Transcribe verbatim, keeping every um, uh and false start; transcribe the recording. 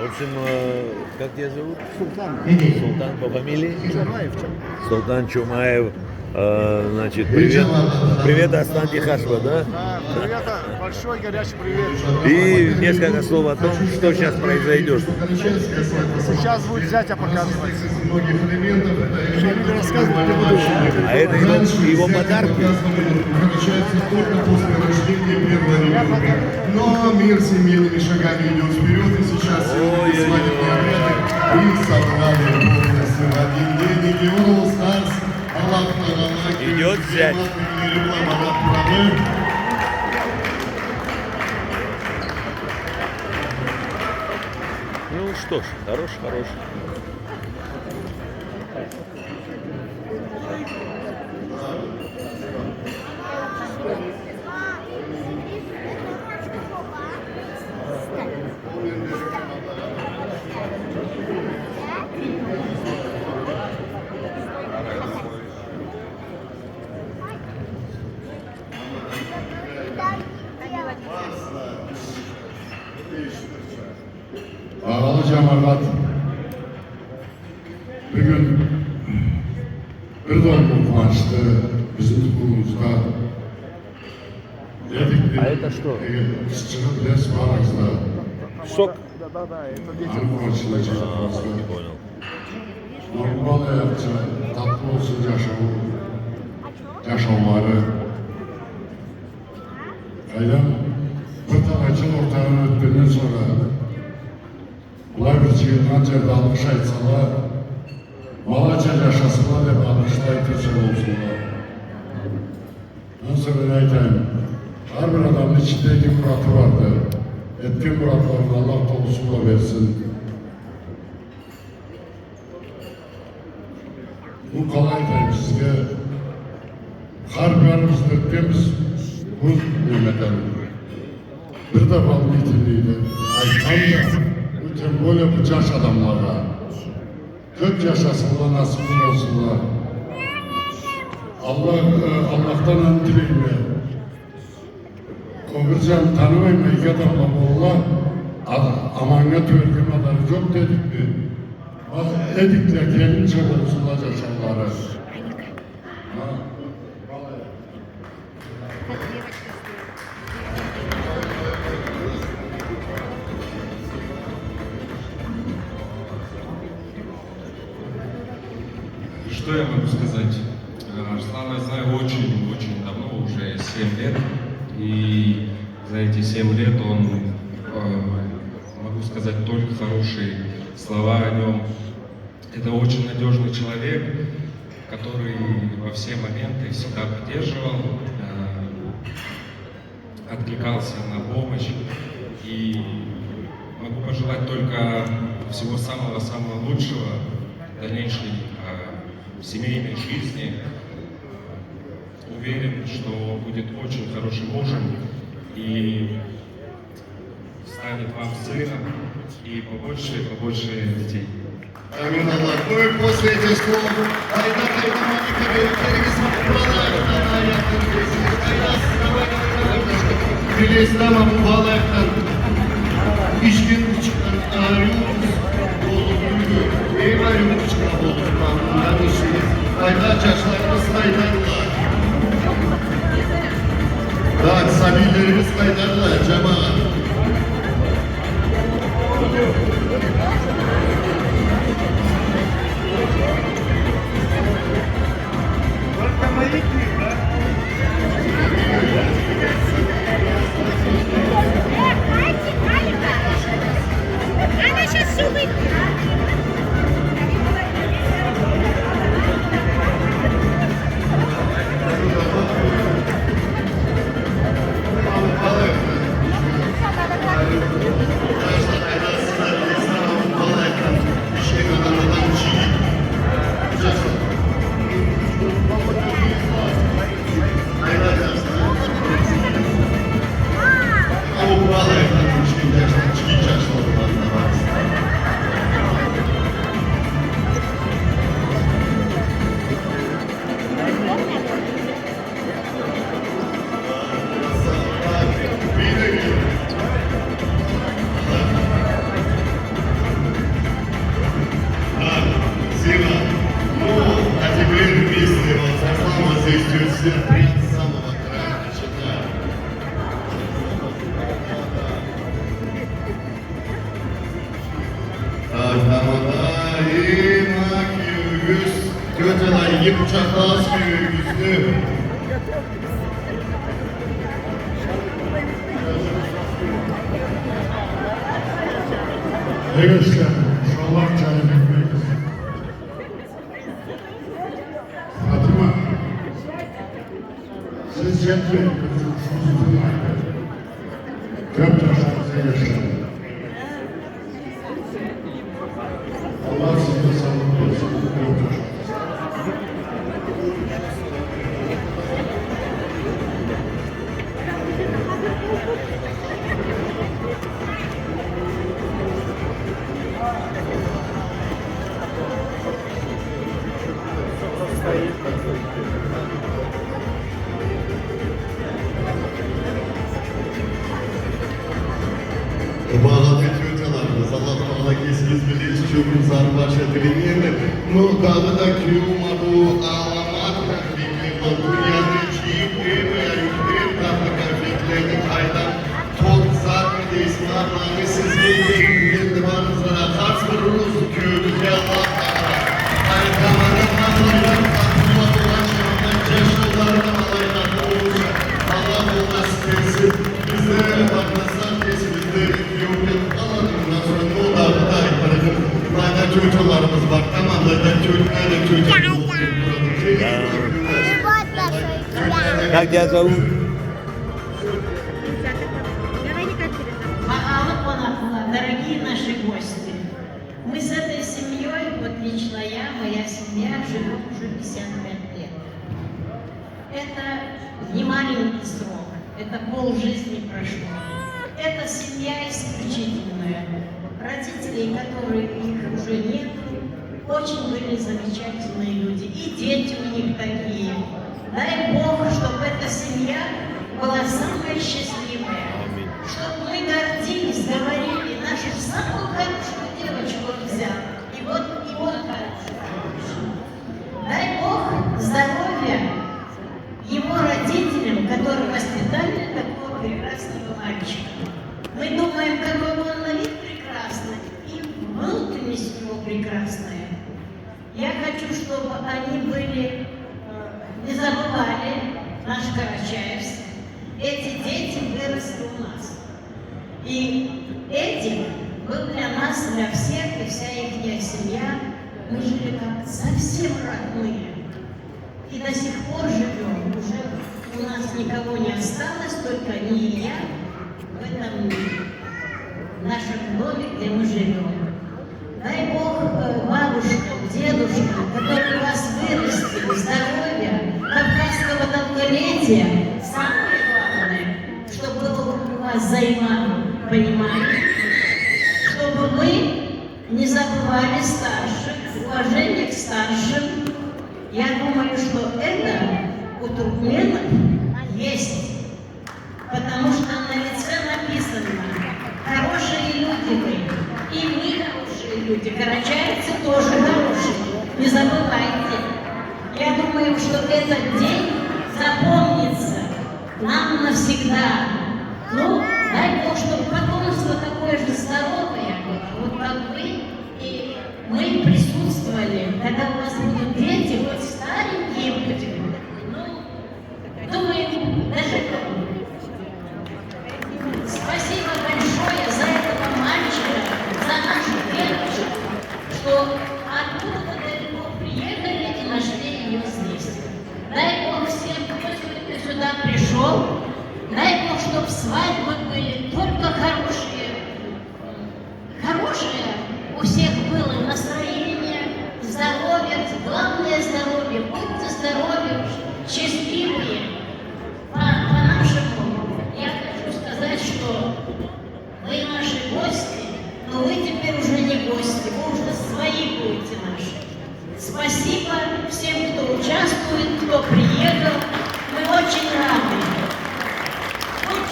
В общем, э, как тебя зовут? Султан. Султан по фамилии? Чумаев, Чум- Султан Чумаев. Э, значит, привет. Привет, Аслан Дихашева, да? Да, привет, а, большой горячий привет. И несколько слов о том, что сейчас произойдет. Сейчас будет зятя показывать. Шамиль рассказывает, я буду. А это его, его подарки? Но мир семейными шагами идёт вперёд, и сейчас все свадебные обряды их собрали полностью в один день. И Георгий Старс, Аллах Таала, идёт зять. Ну что ж, хорош, хорош. Багъалы джамагъат, бюгюн бир да уллу къууанчды бизни тукъумубузда. Эдик, а это что? Э, къызчыгъы билесиз барыгъыз да. Сок. Да, да, да, это дети. Аны къууанчында джашагъаныбызда. А, не понял. Нормал аякъча, татлы болсун джашау, джашаулары. Къайдам, бир талай джыл ортадан ётгенден сора, былай бир джыйылгъан джерде алгъыш айтсала, балача джашасынла деб алгъышла айтырча болсунла. Андан сора не айтайым? Хар бир адамны ичинде эки мураты барды. Этген муратларын Аллах толусу бла берсин. Бу, къалай айтайым сизге, хар барыбыз да этгенбиз бу немеден. Бир да волнительныйди. Айтханма да, бу тем более бу джаш адамлагъа. Кёб джашасынла, насыблы болсунла. Аллах, э, Аллахдан аны тилейме. Къобурджан, танымайма, иги адамла болурла, а-, аманнга тюберге мадары джокъ дедикми? Ма, эдикле, келинча болсунла джашаулары. Ма, Что я могу сказать? Э, Арслана я знаю очень-очень давно, уже семь лет. И за эти семь лет он, э, могу сказать только хорошие слова о нём. Это очень надёжный человек, который во все моменты всегда поддерживал, э, откликался на помощь. И могу пожелать только всего самого-самого лучшего в дальнейшей, э, семейной жизни. Уверен, что он будет очень хорошим мужем и станет вам сыном и побольше, побольше детей. Амин Аллах. Ну и после этих слов, айда, айда, Малика, бериб келигиз, Балаевдан аятын билесиз. Айда, давай, давай, давай. Билесиз, ама бу Балаевдан ичген ичген ариу къыз болуб, эм ариу къызчыкъ болуб, мындан ичген. Айда, джашларыбыз къайдадыла? Так, сабийлерибиз къайдадыла, джамагъат? Она щас всё выпьет. Къучакъласыз кюйюгюзню. Эгешле, ушакъланы джанын этмегиз. Фатима, сиз джетмегиз, биз ушубузну тынгылайыкъ. Кёп джашагъыз, эгешле. Аллах сизге саулукъ берсин. Багъалы тётяларыбыз, Аллах Тагъала кесигиз бла иш чогъунгузну башха тилемейме. Ну, дагъыда кююуюм а бу аламат конфетлени, дунияны джыйыб, эм бийик, эм татlı конфетлени, къайдам, торт зат дейсиз, ма, аны сизге этейим, энди барыгъызгъа да къарс бир урус кююуюбюзге Аллах Тагъала. Алай къабарып, алай да къатылма болгъан чагъында джаш джыллары да алай къатылыбызча. Аллах ол насып этсин. Биз да бакъмасакъ, кесибизде кююу бла къалады. Мындан сора не ол дагъыда айтырыгъым. Былайда тётяларыбыз бар. Тамам, былайда тётя, былайда тётя. Как тебя зовут? Багъалы къонакъла, дорогие наши гости, мы с этой семьёй, вот лично я, моя семья, живём уже пятьдесят пять лет. Это не маленький срок, это полжизни прошло. Это семья исключительная. Родителей, которые их уже нету, очень были замечательные люди. И дети у них такие. Дай Бог, чтобы эта семья была самая счастливая. Чтобы мы гордились, говорили, нашу самую хорошую девочку он взял. И вот, и вот хорошую. Дай Бог здоровья его родителям, которые воспитали такого прекрасного мальчика. Мы думаем, какой он на вид прекрасный, и внутренность у него прекрасная. Я хочу, чтобы они были, э, не забывали наш Карачаевск. Эти дети выросли у нас. И Эдик был для нас, для всех, и вся ихняя семья, мы жили как совсем родные. И до сих пор живём. Уже у нас никого не осталось, только они и я в этом нашем доме, где мы живём. Дай Бог, э, бабушкам, дедушкам, которые вас вырастили, здоровья, кавказского долголетия. Самое главное, чтобы было у вас взаимопонимание, чтобы вы не забывали старших, уважение к старшим. Я думаю, что это у туркменов есть. Потому что на лице написано: «Хорошие люди вы». И мы хорошие люди, карачаевцы тоже хорошие. Не забывайте. Я думаю, что этот день запомнится нам навсегда. Ну, дай Бог, чтобы потомство такое же здоровое было, вот как вы. И мы присутствовали, когда у вас будут дети, хоть старенькие будем. Ну, думаю, доживём. Спасибо большое за этого мальчика, за нашу девочку, что откуда-то далеко приехали и нашли её здесь. Дай Бог всем, кто сегодня сюда пришёл, дай Бог, чтоб свадьбы были только хорошие. Хорошее у всех было настроение, здоровье, главное здоровье. Будьте здоровы, счастливые. По, по-нашему, я хочу сказать, что вы наши гости, но вы теперь уже не гости, вы уже свои будете наши. Спасибо всем, кто участвует, кто приехал.